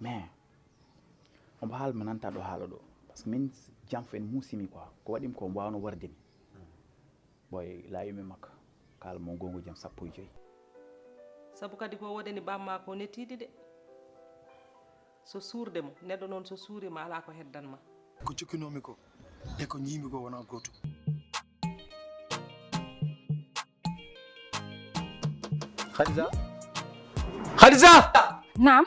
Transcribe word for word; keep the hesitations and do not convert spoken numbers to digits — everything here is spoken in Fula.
Mais omo haala mi nanta ɗo haala ɗo, parce que min jam fen musimi quoi, ko waɗimi ko mbawno warde mi. Boy la yumi makka kala mo gongo jam sappo e joyi. Sabu kadi ko wodani bamma ko nettiɗi de. So suurde mo neɗɗo noon, so suurima ala ko heddan ma. Ko jokkinoomi ko e ko njiimi ko wonaa gootum. Khadija. Khadija. Naam.